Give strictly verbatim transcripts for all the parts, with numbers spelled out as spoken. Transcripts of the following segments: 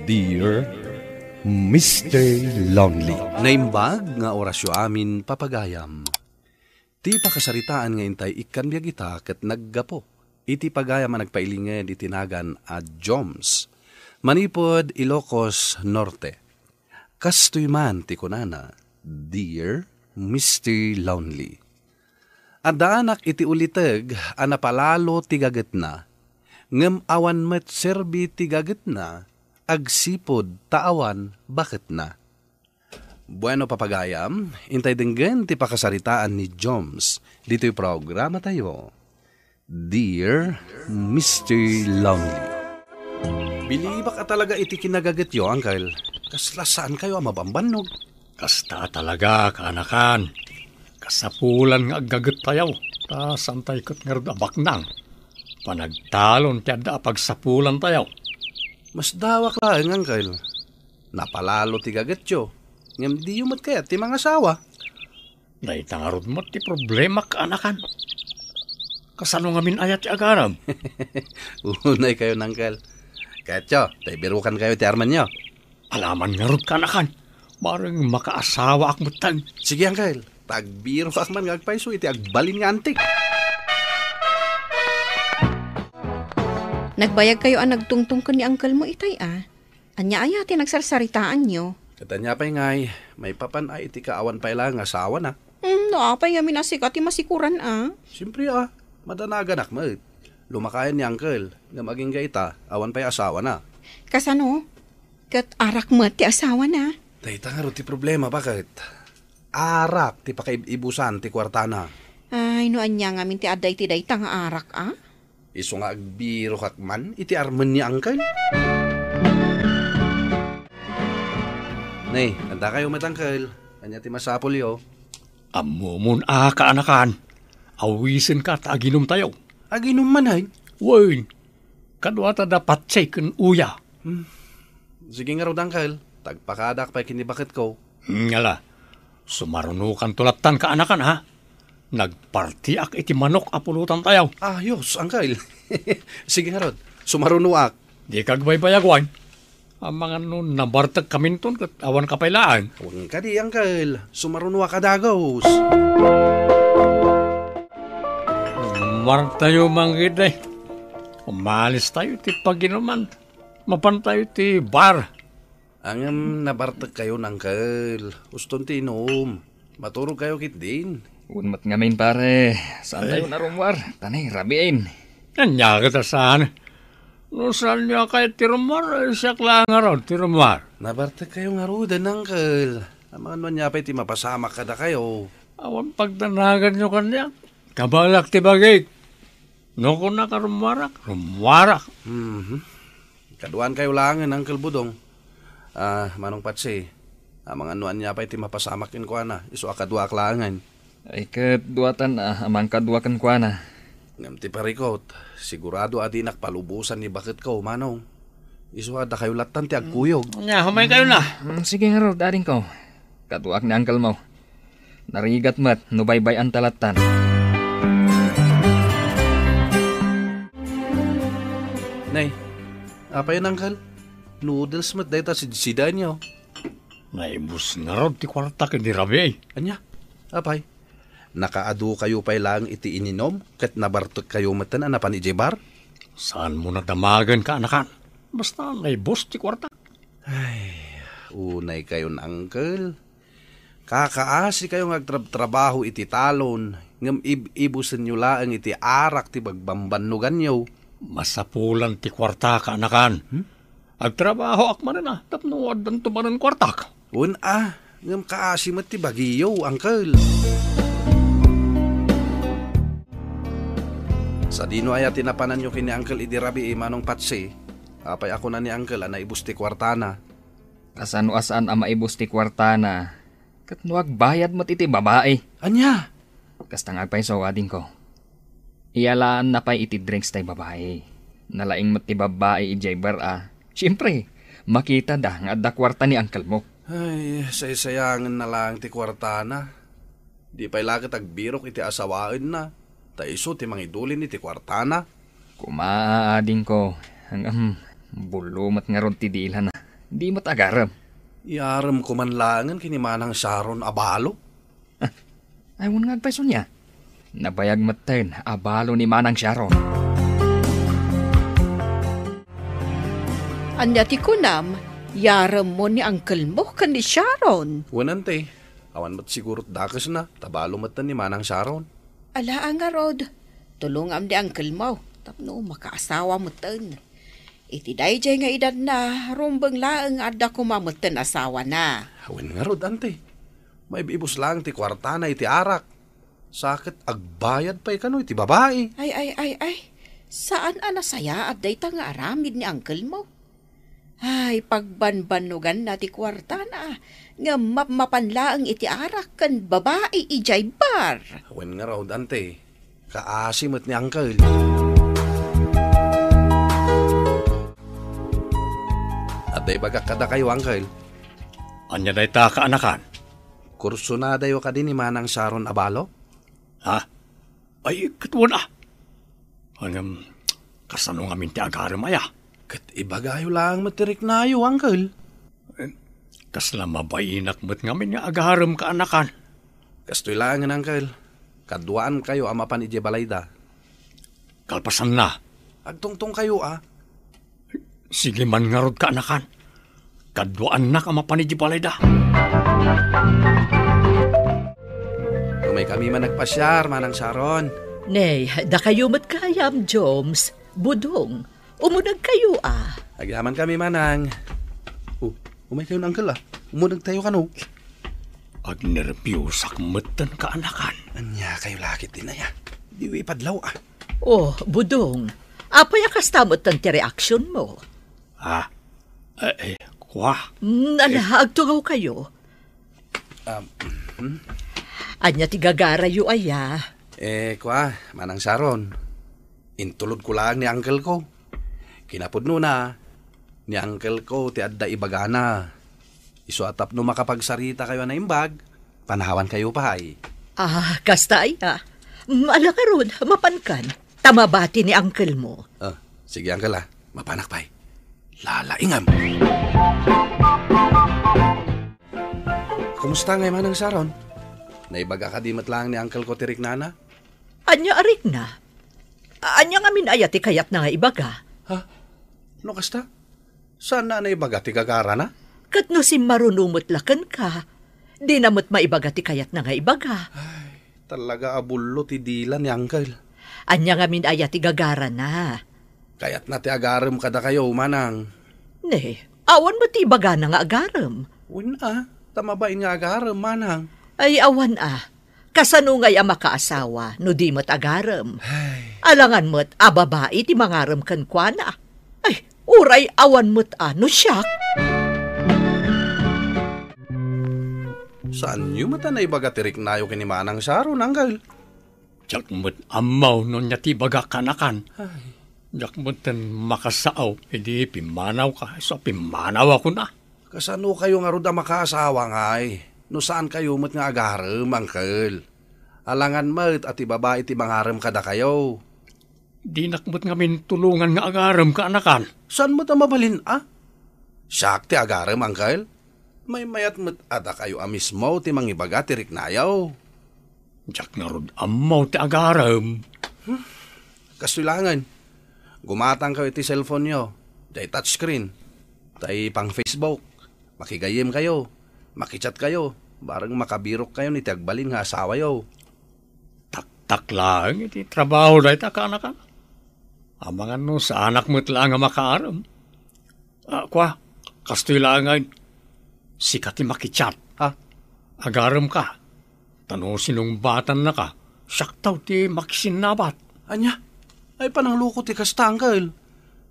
Dear Mister Lonely. Naimbag nga orasyo amin, papagayam. Ti pakasaritaan nga intay ikkan biag ita ket naggapu iti pagayam a nagpailinged iti nagan a Joms, manipud Ilocos Norte. Kastoy man ti kunana, "Dear Mister Lonely." Addaanak iti uliteg a napalalo ti gagetna, ngem awan met serbi ti gagetna agsipud ta awan baketna. Bueno, papagayam, intay denggen ti pakasaritaan ni Joms ditoy programatayo, Dear Mister Lonely. Bilibak a talaga iti kinagagetyo, Uncle. Kasla saan kayo a mabambannog? Kasta a talaga, kaanakan. Kasapulan nga aggaget tayo, ta saan tayo ket ngarud a baknang. Panagtalon ti adda a pagsapulan tayo. Mas dawak laeng, Uncle. Napalalo ti gagetyo. Ngem diyo met kayat ti mangasawa. Dayta ngarud met ti problema, kaanakan. Kasano ngamin aya ti agarem? Unay kayo, Uncle. Kayatyo, ta ibirukan kayo ti armenyo. Alaman ngarud, kaanakan. Bareng makaasawaak metten. Sige, Uncle. Ta agbiroak man nga agpayso iti agbalin nga antik. Nagbayag kayo a nagtungtong ken ni uncle mo itay, a? Ania aya ti nagsarsaritaanyo? Ket ania pay ngay, maipapan a iti kaawan pay laeng nga asawana? Hmm, no apay ngamin a sika ti masikuran a? Siyempre a, madanaganak met. Lumakayan ni uncle, ngem agingga ita, awan pay asawana. Kasano? Ket arak met ti asawana? Dayta ngarud ti problema, baket? Arak ti pakaib-ibusan ti kuartana. Ay, no ania ngamin ti adda iti dayta nga arak a? Isu nga agbirokak man iti armen ni Uncle. Ne, kantakayo met, Uncle. Ania ti masapulyo? Ammomon a, kaanakan. Awisenka ta aginumtayo. Aginum man, ay? Wen, kaduata da Patse ken Uya. Hmm. Sige ngarud, Uncle. Tagpakadak pay ken ni baketko. Ngala, sumarunokanto lattan, kaanakan, ha? Nagpartiak iti manok a pulutan tayo. Ayos, Uncle. Sige ngarud, sumarunoak. Dika agbaybayag, wen. Amangan no nabartek kaminton ket awan ka pay laeng. Wen kadi, Uncle. Sumarunoak a dagus. Martayo manggid, eh. Umalis tayo ti paginuman. Mapan tayo ti bar. Ngem nabartek kayo, Uncle. Uston ti inum. Maturog kayo ketdin. Wen met ngamin, pare. Saan tayo narummuar? Tani, rabiin. Ania ket a saan? No saanyo a kayat ti rummuar, eh, siak laeng ngarud ti rummuar. Nabartek kayo ngaruden, Uncle. Amangan no ania pay ti mapasamak kadakayo. Awan pagdanaganyo kaniak. Kabalak ti bagik. No kunak a rummuarak, rummuarak. Mhm. Kaduan kayo laengen, Uncle Budong. Ah, Manong Patsi, amangan no ania pay ti mapasamak kenkuana, isu a kaduaak laengen. Ay, ket duatan a, a mangkadua kenkuana. Ngem ti parikut, sigurado a dinak palubosan ni baketko, Manong. Isu a dakayo lattan ti agkuyog. Nya, humay kayo na. Mm, sige ngarud, adingko. Kaduak ni uncle mo. Narigat met no baybay-anta lattan. Nay, apay, uncle? Noodles met dayta sidsidanyo. Naibus ngarud ti kuarta ken ni Rabi. Ania? Apay? Nakaadu kayo pay laeng iti ininom ket nabartek kayo metten a napan idiay bar? Saan mo nadamagen, kaanakan? Basta naibus ti kuarta. Ay, unay kayon, uncle. Kakaasi kayo nga agtrabtrabaho iti talon, ngem ib-ibusenyo laeng iti arak ti bagbambannoganyo. Masapulan ti kuarta, kaanakan. Hmm? Agtrabahoak manen a, tapno addanto manen kuartak. Wen a, ngem kaasi met ti bagiyo, uncle. Sadino aya ti napananyo ken ni Uncle idi rabii, Manong Patsi? Apay a kuna ni Uncle a naibus ti kuartana? Kasano a saan a maibus ti kuartana? Ket no agbayad met iti babai. Ania? Kasta nga agpayso, adingko. Iyalaanna pay iti drinks tay babai. Nalaing met ti babai idiay bar a. Siempre, makitada nga adda kuarta ni uncle mo. Ay, saysayangenna laeng ti kuartana. Di pay la ket agbirok iti asawaenna, ta isu ti mangidulin iti kuartana. Kuma, adingko, ngem, bullo met ngarud ti dilana. Di met agarem. Iyaremko man laengen ken ni Manang Sharon a balo. Ay, wen nga agpayso nia. Nabayag metten a balo ni Manang Sharon. Ania ti kunam, yaremmo ni uncle mo ken ni Sharon? Wen, ante, awan met sigurot dakesna, ta balo metten ni Manang Sharon. Ala a ngarud, tulongam ni uncle mo, tapno makaasawa metten. Iti daydiay nga edadna, rumbeng laeng nga adda koma metten asawana. Wen ngarud, ante. Maib-ibus laeng ti kuartana iti arak. Sa ket agbayad pay kano iti babai. Ay, ay, ay, ay. Saan a nasayaat dayta nga aramid ni uncle mo? Ay, pagbanbannoganna ti kuartana, ngem mapmapan laeng iti arak ken babai idiay bar. Wen ngarud, ante. Kaasi met ni uncle. Adda ibagak kadakayo, uncle. Ania dayta, kaanakan? Kursunadayo kadi ni Manang Sharon a balo? Ha? Ay, ket wen a. Ngem, kasano ngamin ti agarem aya? Ket ibagayo laeng met ti riknayo, uncle. Eh, kasla mabainak met ngamin nga agarem, kaanakan. Kastoy laengen, uncle. Kaduaankayo a mapan idiay balayda. Kalpasanna. Agtungtongkayo a. Sige man ngarud, kaanakan. Kaduaannak a mapan idiay balayda. Umaykami man agpasiar, Manang Sharon. Nay, dakayo met gayam, Joms, Budong. Umunegkayo a. Agyamankami, Manang. Oh, umaykayon, uncle a. Umunegtayo kano. Agnerbiusak metten, kaanakan. Ania kayo lakit din aya? Diyo ipadlaw a. Oh, Budong. Apay a kasta metten ti reaksyon mo? Ah, eh, eh, kwa. Mm, ala, agtugawkayo. Um, hmm? Ania ti gagarayo aya? Eh, kwa, Manang Sharon. Intulodko laeng ni uncle ko. Kinapudnona, ni uncle ko ti adda ibagana. Isu a tapno makapagsaritakayo a naimbag, panawankayo pay. Ah, kasta aya. Mm, ala ngarud, mapankan. Ta mabati ni uncle mo. Ah, sige, uncle a. Mapanak pay. Lalaingam. Kumusta ngay, Manang Sharon? Naibaga kadi met laeng ni uncle ko ti riknana? Ania a rikna? Ania ngamin aya ti kayatna nga ibaga? Ha? No kasta? Saanna a naibaga ti gagarana? Ket no simmaruno met la kenka, dina met maibaga ti kayatna nga ibaga. Ay, talaga a bullo ti dila ni uncle. Ania ngamin aya ti gagarana? Kayatna ti agarem kadakayo, Manang. Ne, awan met ti ibagana nga agarem. Wen a, ta mabain nga agarem, Manang. Ay, awan a. Kasano ngay a makaasawa no di met agarem? Ay. Alangan met a babai ti mangarem kenkuana. Ay, uray awan met a no siak. Saanyo met a naibaga ti riknayo ken ni Manang Sharon, uncle? Diak met ammo no ania ti ibagak, kaanakan. Ay. Diak met ten makasao idi pimmanawka, isu a pimmanawakon a. Kasano kayo ngarud a makaasawa ngay no saan kayo met nga agarem, uncle? Alangan met a ti babai ti mangarem kadakayo. Dinak met ngamin tulongan nga agarem, kaanakan. Saan met a mabalin a? Siak ti agarem, uncle. Maymayat met a dakayo a mismo ti mangibaga ti riknayo. Diak ngarud ammo ti agarem. Hmm. Kastoy laengen. Gumatangkayo iti cellphone-yo, diay touchscreen. Ta ipang-Facebook, makigayyemkayo, makichatkayo, bareng makabirokkayon iti agbalin nga asawayo. Taktak laeng iti trabaho dayta, kaanakan. Amangan no saanak met laeng a makaarem. Ah, kwa, kastoy laengen. Sika ti makichat, ha? Agaremka. Ta no sinungbatannaka, siakto ti makisinnabat. Ania? Ay, panangluko ti kasta, uncle.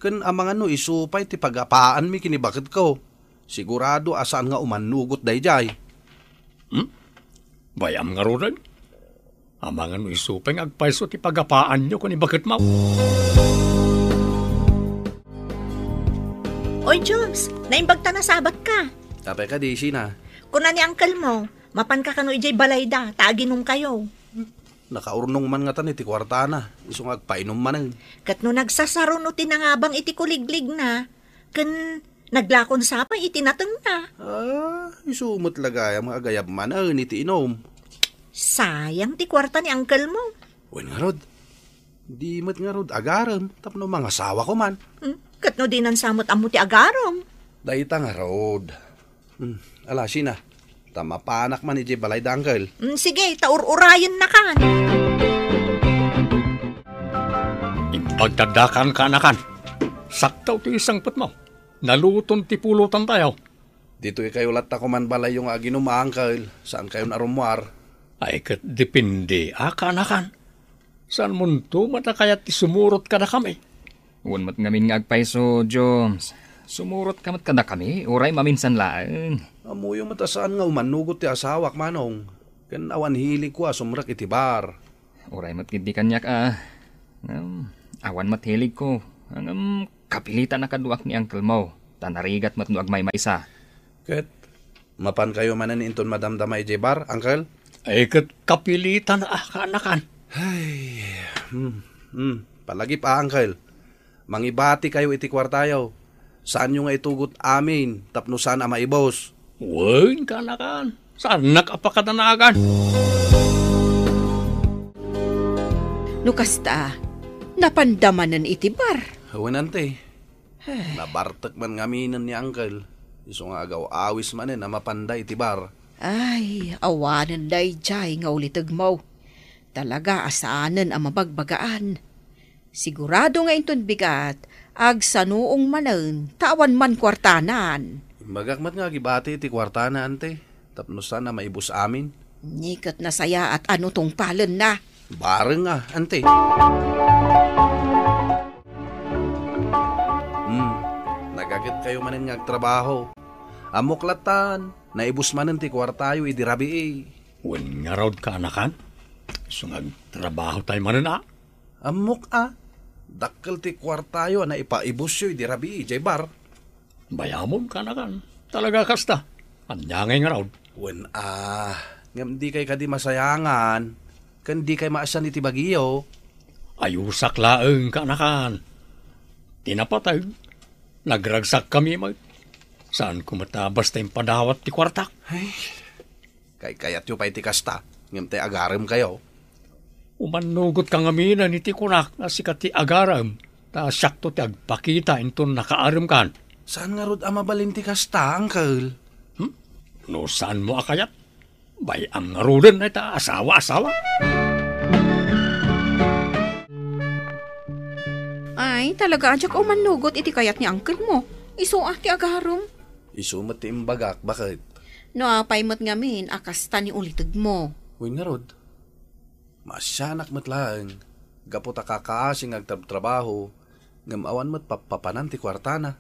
Ken amangan no isu pay ti pagapaanmi ken ni baketko. Sigurado a saan nga umannugot daydiay. Hmm? Bay-am ngaruden? Amangan no isu pay nga agpayso ti pagapaanyo ken ni baketmo. Oy, Joms, naimbag ta nasabatka. Apay kadi, Sheena? Kuna ni uncle mo, mapanka kano idiay balayda, ta aginumkayo. Nakaurnong man ngatan iti kuartana, isu nga agpainum manen. Ket no nagsasaruno ti nangabang iti kuligligna, ken Naglakon sa pay iti natengna. Ah, isu met la gayam nga agayab manen iti inum. Sayang ti kuarta ni uncle mo. Wen ngarud, di met ngarud agarem tapno mangasawako man. Hmm, ket no dinan sa met ammo ti agarem? Dayta ngarud. Hmm, ala, sina? Ta mapanak man idiay balay da uncle. Hmm, sige, ta ur-urayennakan. Imbag ta addakan, kaanakan. Sakto ti sangpetmo. Naluton ti pulutantayo. Ditoy kayo latta koman balayyo nga aginum, uncle. Saan kayon a rummuar? Ay, ket depende a, kaanakan. Saan monto met a kayat ti sumurot kadakami? Wen met ngamin nga agpayso, Joms. Sumurot ka met kadakami, uray maminsan laeng. Ammoyo met a saan nga umannugot ti asawak, manong. Ken awan hiligko a sumrek iti bar. Uray met ketdi kaniak a. Ngem, awan met hiligko. Ngem, kapilitan a kaduak ni uncle mo. Ta narigat met no agmaymaysa. Ket, mapan kayo manen inton madamdama idiay bar, uncle? Ay, ket kapilitan a kaanakan. Ay, hmm, hmm, palagip a, uncle. Mangibati kayo iti kuartayo. Saanyo nga itugot amin tapno saan a maibus. Wen, kaanakan. Saannak a pakadanagan. No kasta, napanda manen iti bar. Wen, ante. Ay. Nabartek man ngaminen ni uncle. Isu nga agaw-awis manen a mapanda iti bar. Ay, awanen daydiay nga ulitegmo. Talaga a saanen a mabagbagaan. Sigurado nga inton bigat, agsanuong manen, ta awan man kuartanan. Imbagak met nga agibati iti kuartana, ante, tapno saan a maibus amin. Ni ket nasayaat a no tungpalenna. Bareng a, ante. Hmm, nagaget kayo manen nga agtrabaho. Ammok lattan, naibus manen ti kuartayo idi rabii. Wen ngarud, kaanakan? Isu nga agtrabaho tayo manen a. Ammok a, dakkel ti kuartayo a naipaibusyo idi rabii idiay bar. Bayamon, kaanakan. Talaga kasta. Ania ngay ngarud? Wen a, ngem dikay kadi masayangan, ken dikay maasian iti bagiyo. Ayusak laeng, kaanakan. Ti napateg, nagragsakkami met. Saanko met a basta impadawat ti kuartak. Ay, kaykayatyo pay ti kasta, ngem tay agarem kayo. Umannugot ka ngaminen iti kunak nga sika ti agarem, ta siakto ti agpakita inton nakaarem kan. Saan ngarud a mabalin ti kasta, uncle? Hmm? No saanmo a kayat, bay-am ngaruden dayta asawa-asawa. Ay, talaga a diak umannugot iti kayat ni uncle mo. Isu a ti agarem. Isu met ti imbagak, baket. No apay met ngamin a kasta ni ulitegmo. Wen ngarud, maasianak met laeng, gapu ta kakaasi nga agtrabtrabaho, ngem awan met pappapanan ti kuartana.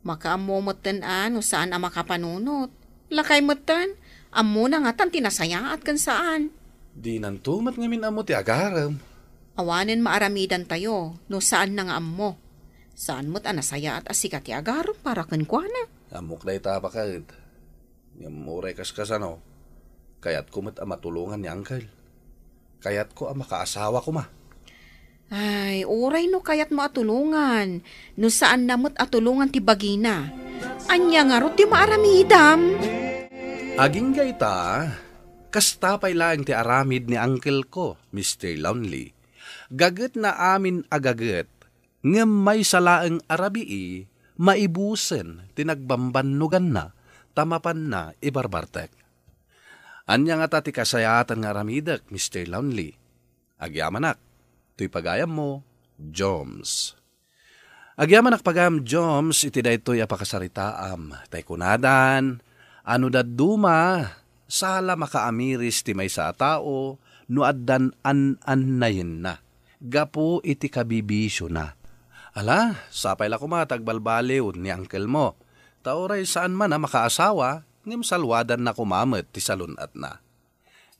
Makaammo metten a no saan a makapanunot. Lakay metten, ammona ngatan ti nasayaat ken saan. Dinanto met ngamin ammo ti agarem. Awanen maaramidantayo no saanna nga ammo. Saan met a nasayaat a sika ti agarem para kenkuana. Ammok dayta, baket. Ngem uray kaskasano, kayatko met a matulongan ni uncle. Kayatko a makaasawa koma. Ay, uray no kayatmo a tulongan, no saanna met a tulongan ti bagina. Ania ngarud ti maaramidam? Agingga ita, kasta pay laeng ti aramid ni uncle ko, Mister Lonely. Gagetna amin a gaget, ngem maysa laeng a rabii, maibusen ti nagbambannoganna, ta mapanna ibarbartek. Ania ngata ti kasayaatan nga aramidek, Mister Lonely? Agyamanak, toy pagayammo, Joms. Agyamanak pagayam, Joms, iti daytoy a pakasaritaam, tay kunadan, a no dadduma, sala makaamiris ti maysa a tao no addan an-annayenna gapu iti kabibisiona. Ala, sapay la koma ta agbalbaliw ni uncle mo, ta uray saan man a makaasawa, ngem salwadanna koma met ti salun-atna.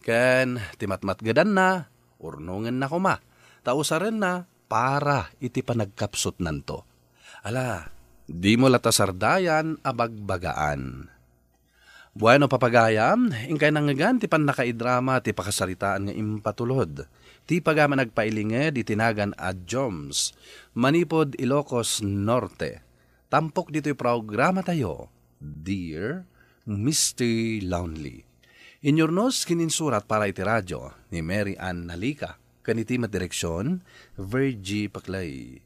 Ken ti matmatgedanna, urnongenna koma, ta usarenna para iti panagkapsutnanto. Ala, dimo la ta sardayan a bagbagaan. Bueno, papagayam, inkay nangngegan ti pannakaidrama ti pakasaritaan nga impatulod ti pagayam a nagpailinged iti nagan a Joms, manipud Ilocos Norte. Tampok ditoy programa tayo, Dear Mister Lonely. Inyurnos ken insurat para iti radio ni Mary Ann Nalica, ken iti madireksion, Virgie Paclay.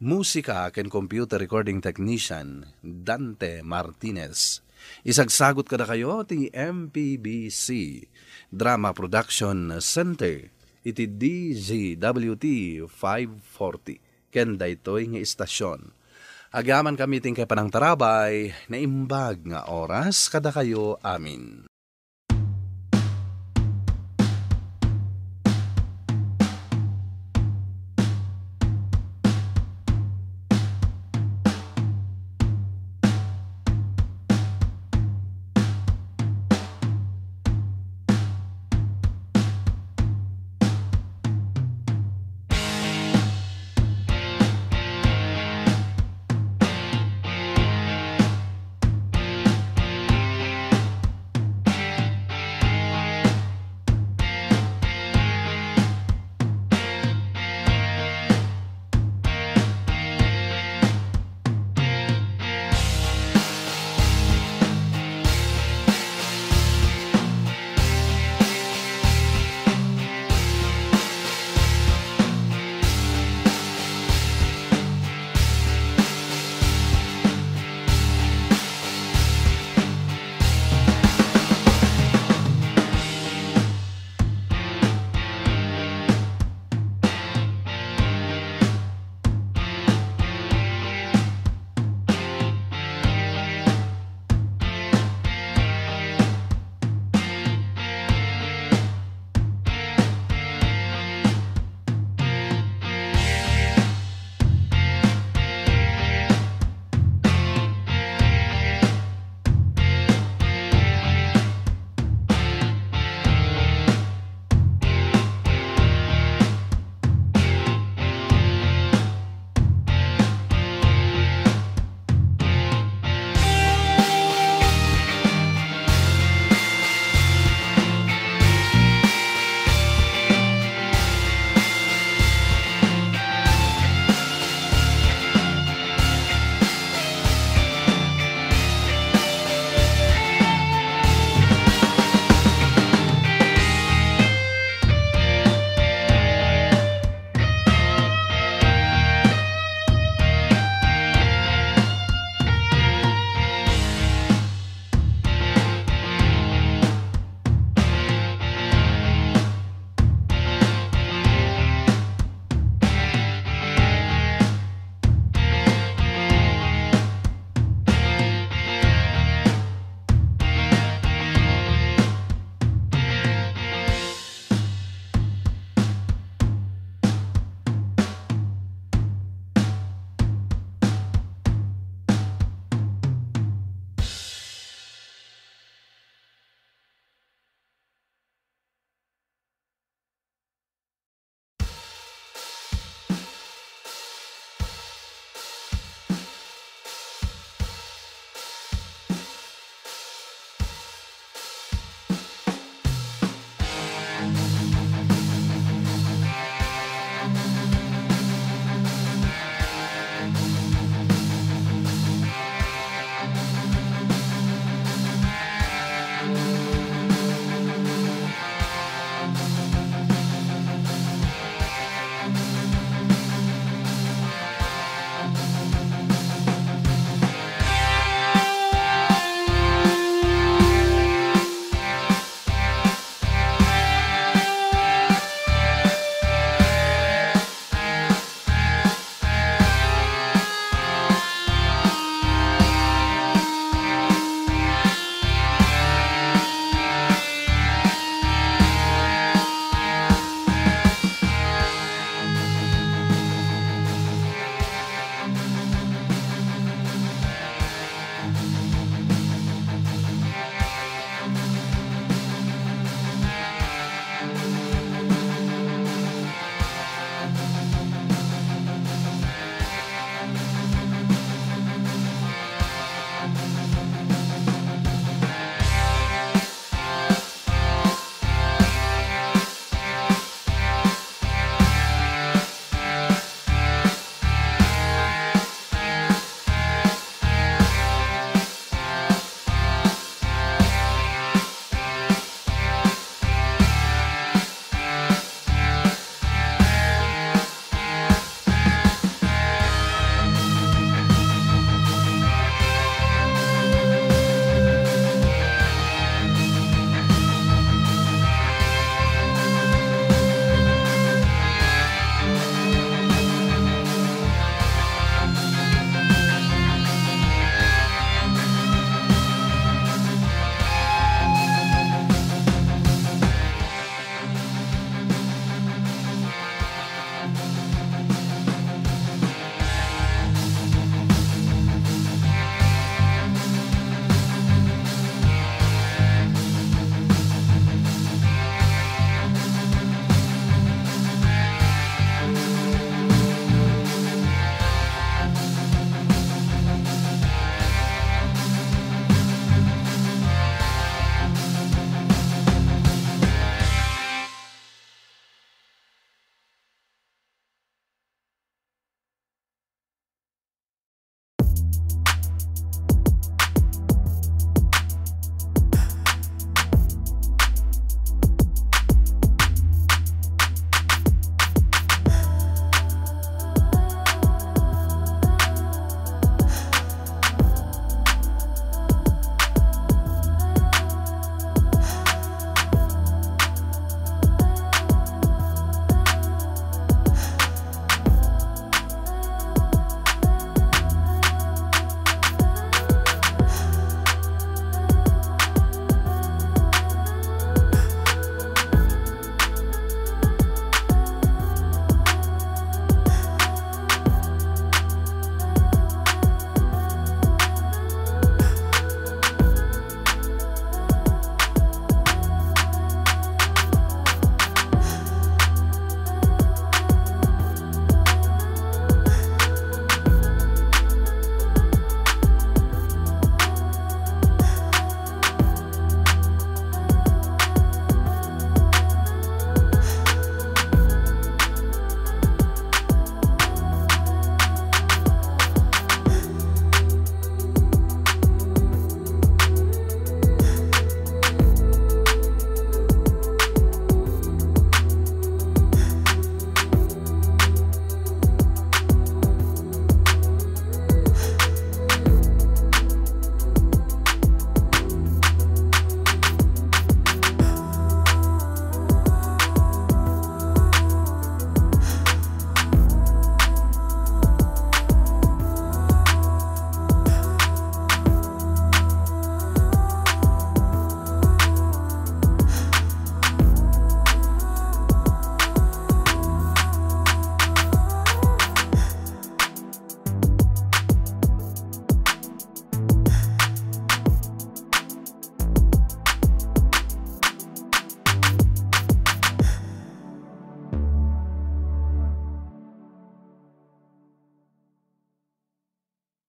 Musika ken computer recording technician, Dante Martinez. Isagsagut kadakayo ti M P B C Drama Production Center iti D Z W T five forty. Ken daytoy nga istasyon. Agyamankami ti inkay panangtarabay, naimbag nga oras kadakayo amin.